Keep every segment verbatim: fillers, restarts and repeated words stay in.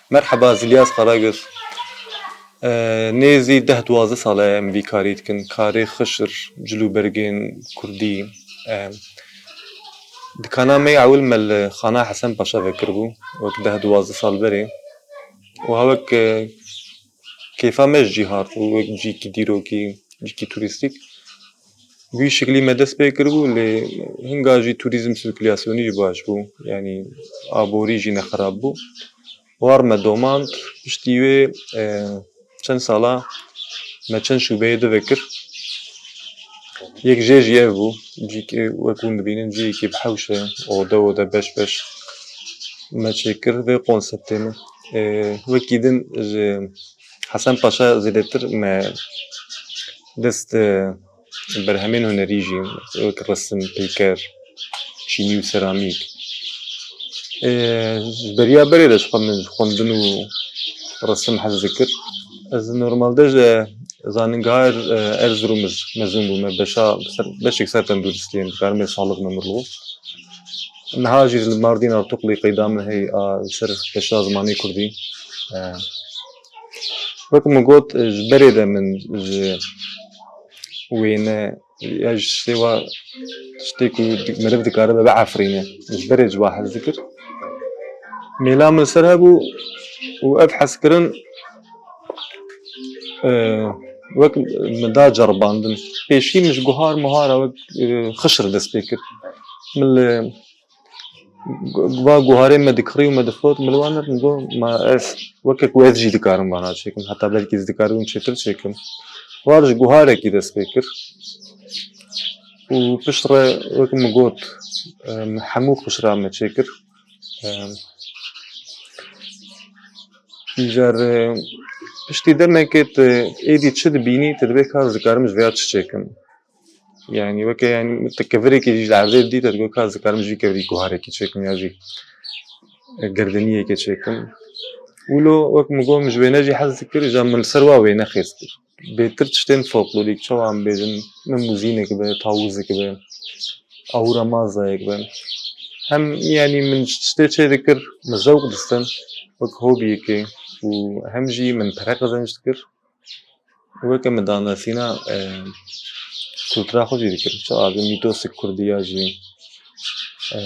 Merheba, ez Îlyas Karagöz. E, nêzî deh duwazdeh sal e em vî karî dikin. Karê xişir, cil û bergên kurdî. E, dikana me yê ewil me li Xana Hesen Paşa vekiribû, wek deh duwazdeh sal berê. Wiha wek, e, kêfa me ji cî hat bû, wek cîkî dîrokî, cîkî turîstîk. Bi wî şiklî me dest pê kiribû, lê hinga jî turîzm sirkulasyonî jî baş bû, yanî aborî jî ne xirab bû. War me domand, piştî wê, e, çend sala me çend şûbeyê di vekir. Yek jê jî ev bû, cîkê wek hûn dibînin, cîyekî bi hewş e, ode ode, beş beş me çêkir vê konseptê min. E, wekî din ji Hesen Paşa zêdetir me dest, e, berhemên hunerî jî, wek resim, peyker, çînî û seramîk. E, ji beriya berê de ji xwe min ji xwendin û resim hez dikir. Ez normalde ji zanîngeha Er-, e, Erzurumê mezûn bûme, beşa ser, beşek ser tenduristiyê, dikarim bê sağlık memurluğu. Niha jî li Mardîn Artuklî qeyda min heye, a, li ser beşa zimanê kurdî. E, wek min got, e, ji berê de min ji wêne ya ji tiştê wa, tiştê ku di-, meriv dikaribe biafirîne, ji berê ji wa hez dikir. Mêla min li ser hebû û ev hezkirin, e, wek min da ceribandin. Pêşî min ji guhar muhara wek, e, xişir dest pê kir. Min li gu-, va guharê me dikirî û me difot, min li wan got, ma ez weke ku ez jî dikarim vana çêkim, heta belkî ez dikaribim çêtir çêkim. War ji guharekî dest pê kir û piştre wek min got, e, min hemû xişira me çêkir. E, Îcar, e, piştî demekê tu êdî çi dibînî, tu dibê ka ez dikarim ji vêya çi çêkim. Yanî weke, yanî tu kevirekî jî li erdê didî, te digot ka ez dikarim ji vî kevirî guharekî çêkim ya jî, e, gerdiniyekê çêkim. Wilo wek min got, min ji wêne jî hez dikir, îcar min li ser wa wêne xêz kir. Bêtir tiştên folklorîk, çawa em bêjin, mimûzînek be, tawûzek be, ahûra mazayek be. Hem, yanî min ji tiştê çê dikir, min zewq distin, wek hobiyekê û hem jî min pere qezenc dikir. Weke min danasîna, e, kultura xwe jî dikir. Çawa bi mîtosek kurdî ya jî, e,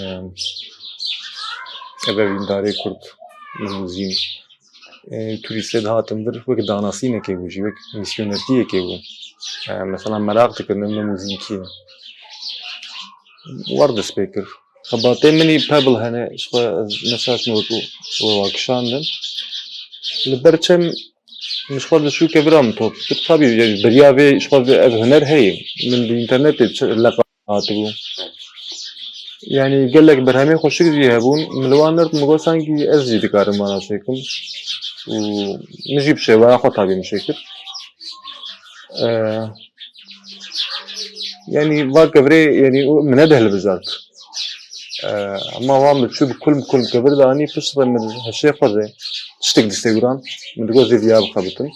evevîndarê kurd, mimûzîn. E, turîstê dihatin vir, wek danasînekê bû jî, wek mîsyonertiyekê bû. E, mesela meraq dikirin, mimûzîn kî ye. War dest pê kir. Xebatê min î pebl hene, ji xwe ez mesela çim wek we wa kişandin. Li ber çem min ji xwe di şû kevira min top kir. Tabî, ji beriya vê ji xwe vê ev huner heye. Min di înternetê çi leqa hatibû. Yanî gelek berhemê xweşik jî hebûn. Min li wan nird, min got, sankî ez jî dikarim vana çêkim. Û min jî bi şêweya xwe tabî min çêkir. E, yanî va kevirê, yanî min nedihilbijart. E, Hema wan min çû bi kulm kulm kevir de anî, piştre min hişê xwe de tiştek disêwiran, min digot zê viya bixebitin.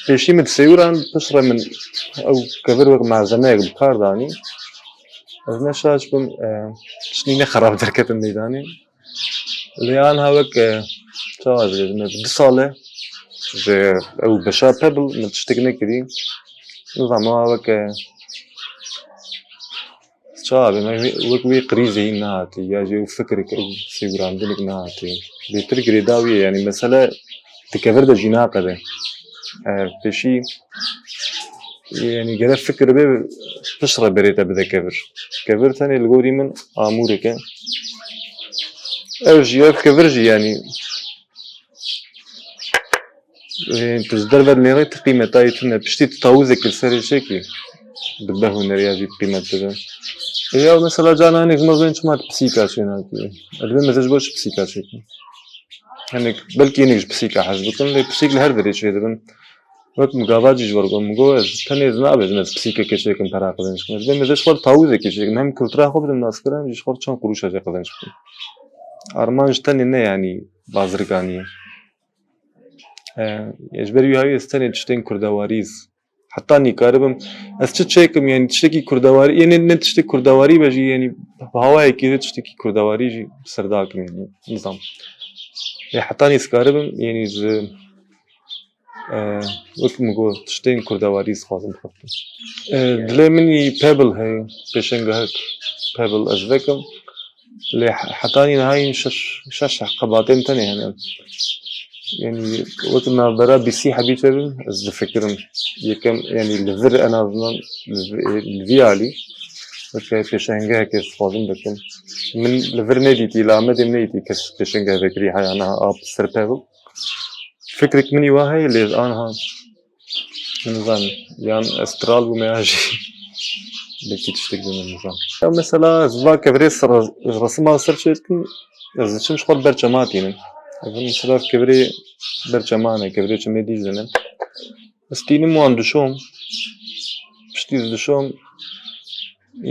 Pêşî min disêwiran, piştre min ew kevir wek malzemeyek bi kar de anî. Ez ne şaş bim, e, tiştî ne xerab derketin meydanê. Lê aniha wek, e, çawa ez bêjim, ez du sal e ji ew beşa pebl min tiştek nekirî. Nizam, ewa wek, e, çawa bêjim, wek wê krîzê hîn nehatî, ya jî ew fikirek, ew sêwirandinek nehatî. Bêtir girêdawî ye, yanî mesele di kevir de jî naqede. E, pêşî, yanî gere fikir bê, piştre berê te bide kevir. Kevir tenê li gorî min amûrek e. Ev jî, ev kevir jî, yanî, e, tu ji derve dinêrî, tu qîmeta wî tune. Piştî tu tawûzek li serê çêkî, dibe huner ya jî qîmet dibe. E, ya mesela carna hinek ji me bên çima tu pisîka çênakî? Ez dibêm ez ê ji bo çi pisîka çêkim? Hinek, belkî hinek ji pisîka hez bikin, lê pisîk li her derê çêdibin. Wek min gava jî ji we re got, min got, ez tenê ez nabêjim ez pisîkekê çêkim pera qezenc bikim. Ez dibêm ez ê ji xwe re tawûzekê çêkim. Hem kultura xwe bidim naskir, hem jî ji xwe re çend qurûşa jê qezenc bikim. Armanc tenê ne, yanî bazirganî ye. E, ji ber wî hawî ez tenê tiştên kurdewarî, Heta nîkaribim ez çi çêkim, yanî tiştekî kurdewarî, yanî ne tiştek kurdewarî be jî, yanî bi hawayekî de tiştekî kurdewarî jî serdakim, yanî nizam. Lê heta nîkaribim, yanî ji, e, wek min got, tiştên kurdewarî dixwazim bixebtim. E, dilê min î Pebble heye, pêşengehek Pebble ez vekim. Lê he-, hetanî niha hîn şeş, şeş qebatên tenê hene. Yanî wek navbera bîsî hebî çêbin, ez difikirim. Yekem, yanî li vir en azından li vi-, li vî alî weke pêşengehekê dixwazim bikim. Min li vir nedîtî, li Amedê min nedîtî kes pêşengeh vekirî heya niha a ser Pebble. Fikrek min î wa heye, lê aniha nizanim. Yan ez tiral bûme ya jî belkî tiştek bûme, nizanim. Ya mesela ez va kevirê ser, resima ser çê dikim, ez diçim ji xwe ber çema tînim. Ez mesela kevirê ber çema ne, kevirê çimê Dîcle ne. Ez tînim wan dişom. Piştî ez dişom.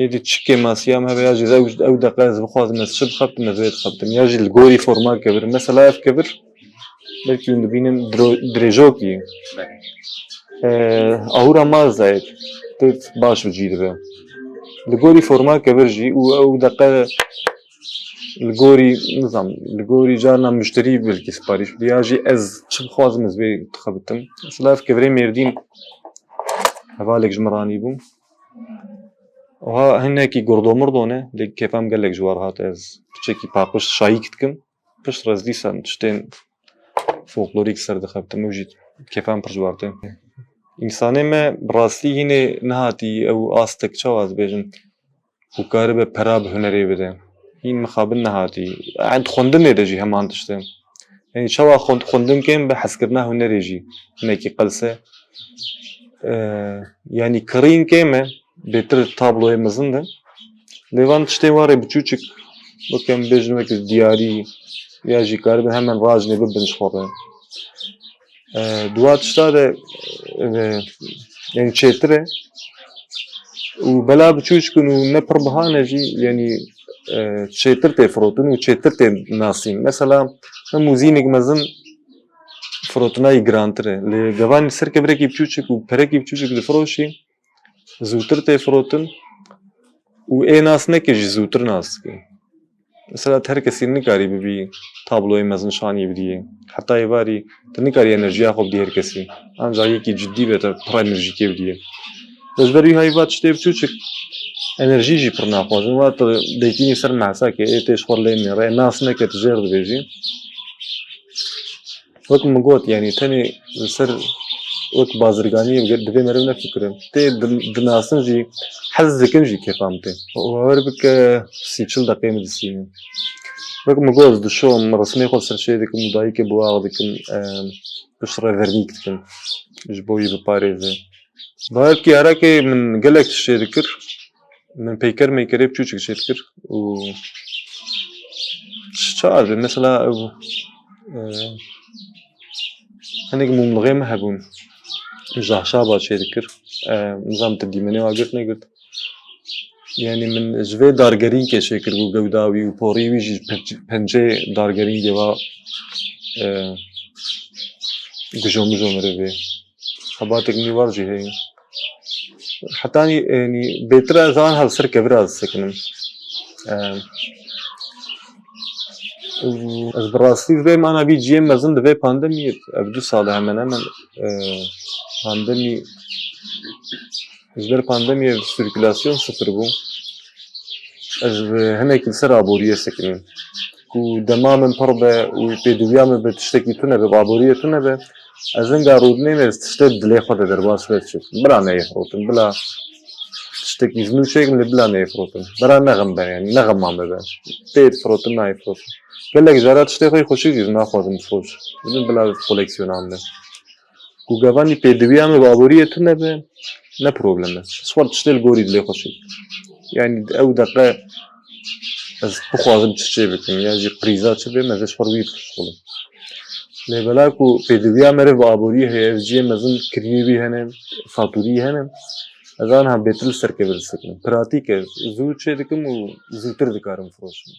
Êdî çi kêmasiya me hebe ya jî ew, ew deqe ez bixwazim, ez çi bixebtim, ez wê dixebtim. Ya jî li gorî forma kevir. Mesela ev kevir, belkî hûn dibînin dro-, dirêjokî. Belê. Ee, ahura maz dayet. Tê baş bi cî dibe. Li gorî forma kevir jî û ew deqe li gorî, nizam, li gorî carna muşterî belkî siparîş bidî. Ya jî ez çi bixwazim, ez wê dixebitim. Mesela ev kevirê Mêrdîn hevalek ji min ranî bû. Oha hinekî gordomordo ne, lê kêfa min gelek ji war hate. Ez piçekî paqij şayîk dikim. Piştre ez dîsan tiştên folklorîk ser dixebtim û jî kêfa min pir ji war tê. Însanê me bi rastî hînê nehatî ew astek çawa ez bêjim ku karibe pera bi hunerê bide. Hîn mixabin nehatî. Ent xwendinê de jî heman tişt e. Yanî çawa xwend-, xwendin kêm be, hezkirina hunerê jî hinekî qels e. Ee, yanî kirîn kêm e, bêtir tabloyê mezin de. Lê van tiştê warê biçûçik, wek em bêjin wek diyarî, ya jî karibin hemen rajinê bibin ji xwe re. Ee, di wa tişta de, e, yanî çêtir e. Û bela biçûçik in û ne pir biha ne jî, yanî, e, çêtir tê firotin û çêtir tê nasîn. Mesela, him û zînek mezin firotina yî girantir e. Lê gevanî ser kevirekî biçûçik û perekî biçûçik difiroşî, zûtir tê firotin û ê nas neke jî zûtir nas dike. Mesela, tu her kesî nikarî bibî tabloyê mezin şanî bidiyê. Heta êvarî tu nikarî enerjiya xwe bidî her kesî. Ancak yekî cidî be, tu pir enerjîkê bidiyê. Ez ji ber wî hayî va tiştê biçûçik enerjî jî pir naxwazin. Va tu deytînî ser mehsakê, ê tê ji xwe lê nêre, nas neke tu jêr dibêjî. Wek min got, yanî tenê li ser wek bazirganiyê divê meriv nefikire. Tê din-, dinasin jî, hez dikin jî kêfa min tê. Bawer bike sî çil deqê min distînin. Wek min got, ez dişom, resmê xwe ser çê dikim û dayikê bi ax dikim, em, piştre vernîk dikim. Ji bo wî biparêze. Bawer bike, arakê min gelek tişt çê dikir. Min peyker meykerê biçûçik çêdikir û çar be, mesela, ew, e, hinek mûmlixê me hebûn. Ji ahşaba çêdikir. E, nizam tu dîmenê wa girt negirt. Yanî min ji vê dargerînkê çêkir bû gewda wî û porî wî jî penc-, pencê dargerînkê va, e, gujo mijo mirivê. Xebatek nî war jî heye. Hetanî, yanî, bêtir ez an hev ser kevira ez sekinim. Em, ez bi rastî divêm ana vî ciyê mezin di vê pandemiyê, ev du sal e hemen hemen, e, pandemî, ji ber pandemiyê sirkulasyon sifir bû. Ez bi hinekî li ser aboriyê sekinîm. Ku dema min pir be û pêdiviya min bi tiştekî tune be, bi aboriyê tune be, ez hinga rûdinê me, ez tiştê dilê xwe de derbas be diçim. Bila neyê firotin, bila tiştekî ji nû çêkim lê bila neyê firotin. Bera nexim be, yanî nexima me be. Tê firotin, nayê firotin. Gelek cara tiştê xwe yê xweşik jî ez naxwazim firoş. Bidin bila koleksiyona min be. Ku gevanî pêdiviya me bi aboriyê tune be, ne problem e. Ji xwe tiştê li gorî dilê xweşik. Yanî ew deqe ez bixwazim çi çê bikim, ya jî qrîza çi bê, ez ê ji xwe wî bişixulim. Lê bela ku pêdiviya meriv bi aboriyê heye, ev ciyê mezin kiriyê wî hene, fatûrî hene, ez aniha bêtir li ser kevir disekinim. Pratîk e, zû çê dikim û zûtir dikarim firoşim.